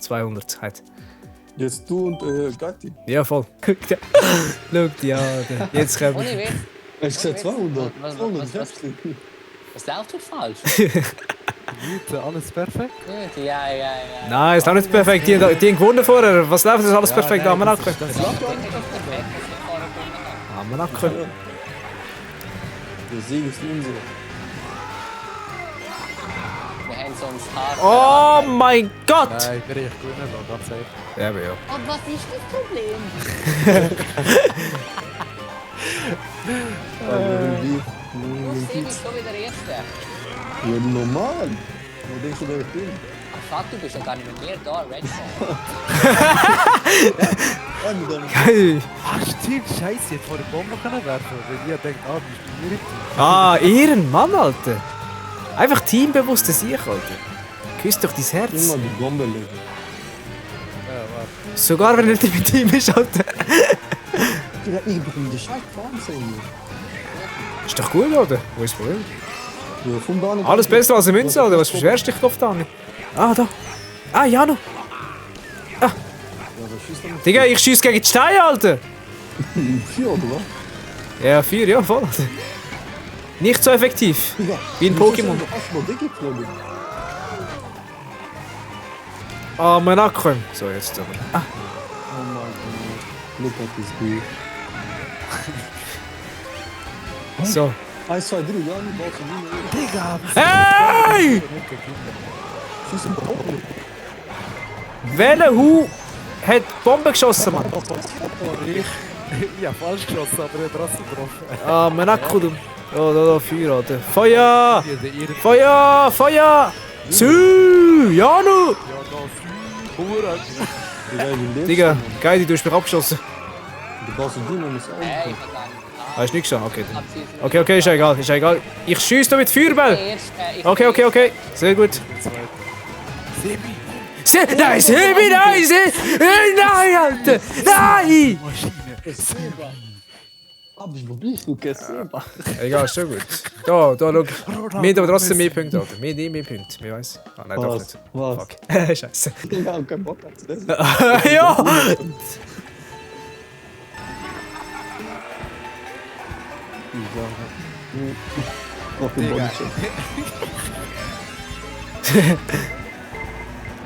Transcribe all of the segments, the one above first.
200 hat. Jetzt du und Gatti. Ja, voll. Guck dir. Schau die an. Jetzt kommen Ohne wir. Witz. Hast du gesagt 200? Was 200, was läuft hier falsch? Gut, alles perfekt. Gut, ja. Nein, ist auch nicht perfekt. Die haben gewonnen vorher. Was läuft? Das ist alles perfekt. Haben wir nachgekommen. Das ist perfekt, dass ich vorher gewonnen habe. Haben wir nachgekommen. Der Sieg ist unsere. Wir haben so ein Haar. Oh mein Gott! Nein, wir haben gewonnen, ganz safe. Ja, aber ja. Und was ist das Problem? Du bist schon wieder Erste. Ja, normal. Wo denkst du, wer ich bin? Ach fuck, du bist ja gar nicht mit mir da, Red Geil. Ach stimmt, scheiße, jetzt wollte ich Bombe können werfen. Weil ihr denkt, du bist bei mir im Team. Ah, Ehrenmann, Alter. Einfach teambewusster Sieg, Alter. Küss doch dein Herz. Immer die Bombe legen. Ja, warte. Sogar wenn er nicht im Team ist, Alter. Ja, ich bin die scheiß Wahnsinn. Ist doch gut, Alter. Wo ist das Problem? Ja, komm da nicht. Alles besser als eine Münze, Alter. Was beschwerst du dich drauf, Dani? Ah, da. Ah, Jano. Ja, was schießt denn? Digga, ich schieß gegen die Steine, Alter. 4 oder was? Ja, 4, ja, voll, Alter. Nicht so effektiv. Digga, Wie ein du Pokémon. hast mal dick geflogen. Ah, mein Nacken. So, jetzt aber. Ah. Oh mein Gott. Look at this dude. So. 1, 2, 3, ja, du brauchst nie mehr. Digga, Hey! Schieß überhaupt nicht. Welcher Hu hat die Bombe geschossen, Mann? ich hab falsch geschossen, aber ich hab trotzdem getroffen. Ah, mein Nacken, du. Oh, da, Feuer, Alter. Feuer! Feuer! Feuer! Sü! Janu! Digga, geil, du hast mich abgeschossen. Du brauchst einen Dino, muss auch. Hey, ich hab gar nicht. Hast du nicht geschossen? Okay. Okay, ist ja egal, ist ja egal. Ich schieße da mit Feuerball. Okay. Sehr gut. Nein, Sebi, nein, Alter! Nein! Wo bist du, Kesseba? Egal, ist schon gut. Da, schau. Wir haben aber trotzdem mehr Punkte, Alter. Wir haben mehr Punkte, wer weiß. Ah, nein, doch nicht. Was? Fuck. Scheiße. Ich hab keinen Bock auf das. Ja! Auf den Bodencheck.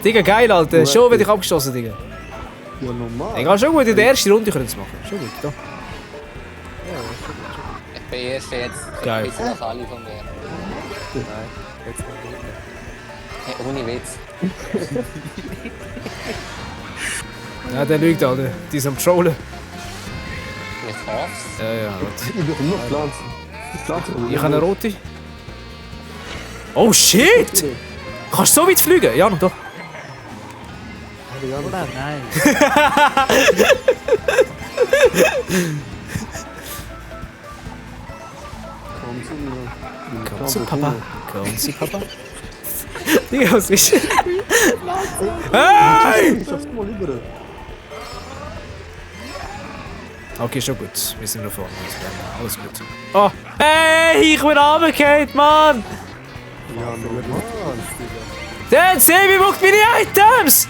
Digga, geil, Alter. Schon werde ich abgeschossen, Digga. Ja, normal. Egal, schon gut. In der ersten Runde können wir es machen. Schon gut, da. Ich bin erst jetzt. Geil. Wissen das alle von mir. Nein, jetzt kommt Hey, ohne Witz. Ja, der lügt, Alter. Die sind am Trollen. Ich hoff's. Ja, warte. Ich will nur Pflanzen. Ich habe eine rote. Oh shit! Kannst du so weit fliegen? Ja, noch da. Nein. Komm zu Papa. Komm zu Papa. Digga, was ist? Hey! Ich schaff's mal lieber. Okay, schon gut. Wir sind noch vorne. Alles gut. Oh! Hey! Ich bin runtergefallen, Mann! Ja, normal. Der Sebi macht meine Items!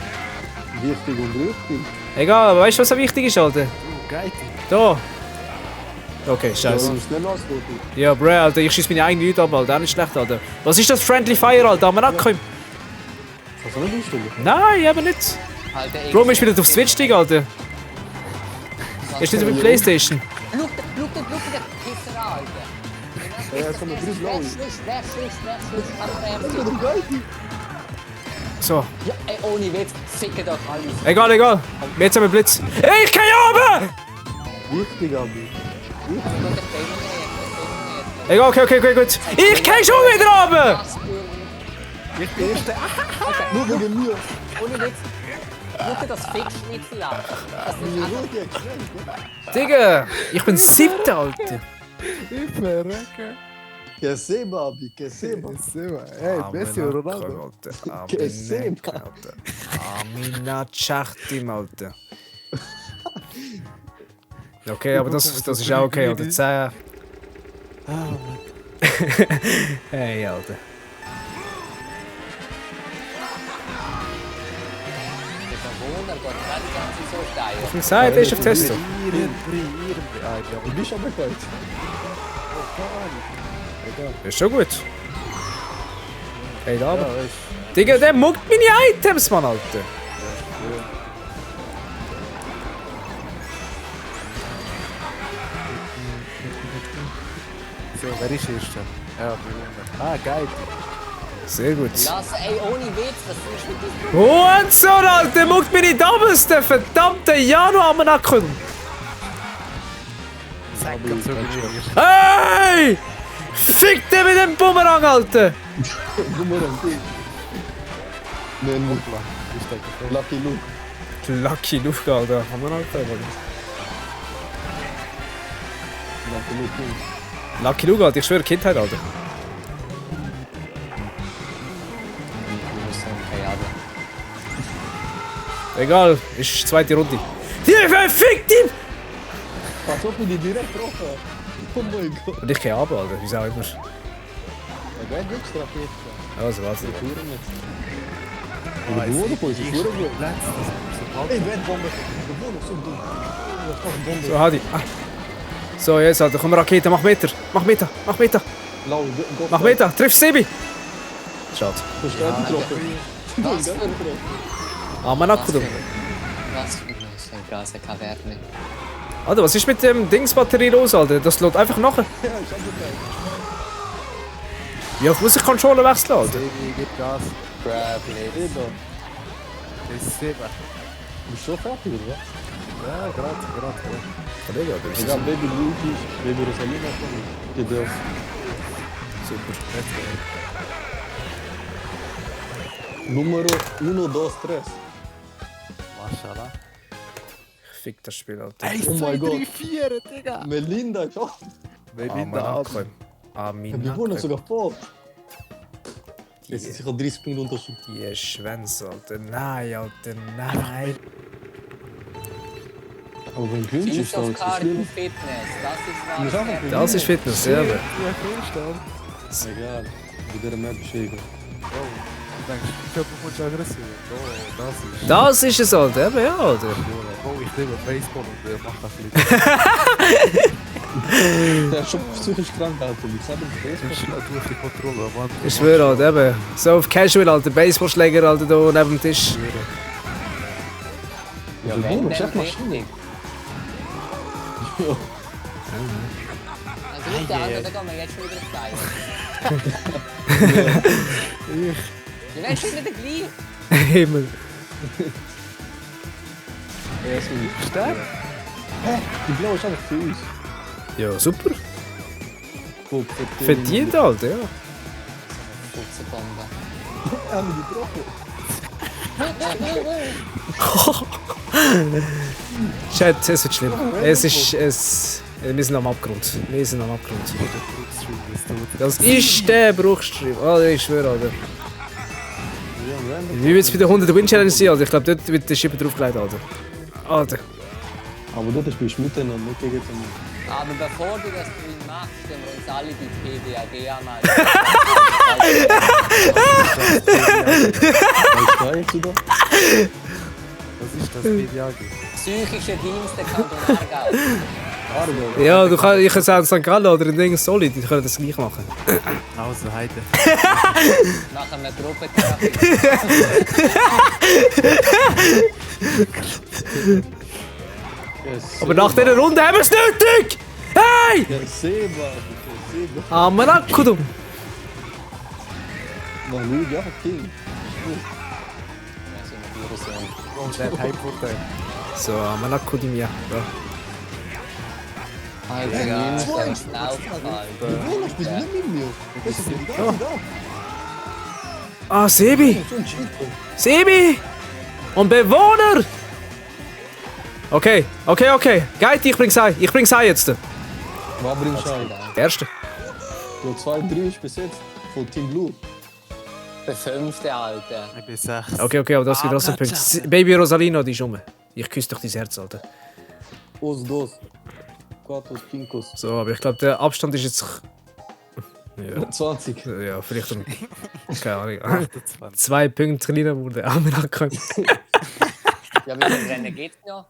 Wichtig und richtig. Egal, aber weißt du, was so wichtig ist, Alter? Geil. Da! Okay, Ja, scheiße. du musst schnell ausdrücken. Ja, Bro, Alter, ich schieß meine eigenen Leute ab, Alter. Auch nicht schlecht, Alter. Was ist das Friendly Fire, Alter? Haben wir angekommen? Hast du nicht umstellen? Nein, eben nicht. Alter, Bro, wir spielen auf Switch, Digga, Alter. Ist nicht auf der Playstation. Schau den Pisser an, Alter. Ja, jetzt kommen 3 blaue. Rechts. So. Ja, ey, ohne Witz. Ficken doch alles. Egal. Jetzt haben wir Blitz. Ey, ich kann ja oben! Wichtig, Abi. Egal, okay, gut. Ich kann schon wieder oben! Ich bin Erster. Nur wegen mir. Ohne Witz. Schau dir das Fickschnitzel an. Das ist einfach... Digga, ich bin 7. Alter. Ich verrecke. Kesseba, Abi, Kesseba. Hey, Messi und Ronaldo. Alter. Amina Chachtim, Alter. Okay, aber das ist auch okay, Alter. 10. Hey, Alter. Bewohner geht gerade die ganze so steil. Ich bin gesagt, er ist auf Testo. Du bist aber kalt. Ist schon gut. Hey, da aber. Digga, der muckt meine Items, Mann, Alter. So, wer ist Erster? Ja, Bewohner. Ah, geil. Sehr gut. Lass, ey, ohne Witz, was ist mit diesem... Hurensohn, Alter, der muckt meine Doubles, der verdammte Januar am Nacken. Hey! Fick den mit dem Bumerang, Alter! Bumerang, nein, Lucky Luke. Lucky Luke, Alter. Haben wir noch Alter. Lucky Luke, Alter. Ich schwöre, Kindheit, Alter. Egal, ist zweite Runde. Die verfickt ihn! Als ob ich die direkt getroffen. Oh mein Gott. Und ich gehe runter, Alter. Wieso auch immer. Ja, wer hat wirklich Rakete? Also, warte. Der Bewohner ist gut. Ey, wer hat Bombe? Der Bewohner ist so dumm. So, Hadi. Ah. So, jetzt, Alter. Komm, Rakete. Mach Meter. Mach Meter. Mach Meter. Mach Meter. Triff Sebi. Schade. Du hast gerade getroffen. Was für... Ah, man hat gut. Was für... Gas, kein Wert mehr. Alter, was ist mit dem Dingsbatterie los, Alter? Das lädt einfach nachher. Ja, ich hab gedacht. Wie oft muss ich Controller wechseln, Alter? Sebi, gib Gas. Problem. Das ist Sebi. Du bist schon fertig, oder? Ja, gerade. Kollege, Alter. Ich hab Baby Luke, Baby Rosalina von dir. Super. Numero 1, 2, 3. Mashallah. Fick das Spiel, Alter. 1, Oh 2, mein 3, Gott. 4, Digga. Melinda, schau. Melinda. Die wohnen sogar vor. Jetzt ist sicher 30 Punkte Unterschied. Die Schwänze, Alter. Nein, Alter, nein. Aber wenn günstig ist, dann ist das Kart schlimm. und Fitness, das ist was. Das ist Fitness, ja. Egal, bei dieser Map ist egal. Du denkst, ich hab mich aggressiv. Oh, das ist... Das ist es, Alter. Eben, ja, Alter. Oh, ich liebe Baseball und mach das nicht. Der ist schon psychisch krank, Alter. Ich sag dir, Ich schlage durch die Kontrolle, Mann. Ich schwöre, Alter, eben. So auf Casual, Alter. Baseballschläger, Alter, da neben dem Tisch. Ja, Wenn, Bewohner, dann sag mal richtig. schnell. Also nicht der andere, da gehen wir jetzt schon wieder ins Gleiche. Wir werden schon wieder gleich. Himmel. Er ist nicht stark. Hä? Die blaue ist einfach für uns. Ja, super. Guck, Verdient, Alter, ja. Putzenbombe. Haben wir getroffen? Chat, es wird schlimm. Es ist... Wir sind am Abgrund. Wir sind am Abgrund. Das ist der Bruchstream. Alter, ich schwöre, Alter. Wie wird es bei der 100 Win Challenge sein, Alter? Ich glaube, dort wird der Schipper draufgelegt, Alter. Alter. Aber dort spielst du miteinander, nicht gegen den. Aber bevor du das Stream machst, können wir uns alle die PDAG einmal. Was jetzt wieder? Was ist das BDAG? Psychische Dienste Kanton Aargau. Aargau. Ja, du kannst, ich kann sagen St. Gallen oder in Ding Solid, die können das gleich machen. Also, Heide. Machen wir Gruppentherapie. Aber nach dieser Runde haben wir es nötig! Hey! Ja, Seba. Ah, man Akudum. Man, Luigi, einfach King. Und der Hype-Vorteil. So, man Akudum, ja. Alter, ja, das ist aufgefallen. Bewohner, bist du nicht mit mir? Das ist nicht da. Ah, Sebi! So ein Shit. Sebi! Und Bewohner! Okay. Geil, ich bring's ein. Ich bring's ein jetzt. Was bringst du ein? Der erste. Du 2, 3 ist besetzt von Team Blue. Der 5. Alter. Ich bin 6. Okay, aber das gibt trotzdem Punkte. Baby Rosalino, die ist um. Ich küsse doch dein Herz, Alter. Os, dos. Quattro, cinco. So, aber ich glaube, der Abstand ist jetzt... Ja, 20. ja vielleicht um... Keine Ahnung. 2 Punkte kleiner wurde. Ah, wir haben Ja, wie viele Rennen geht's noch?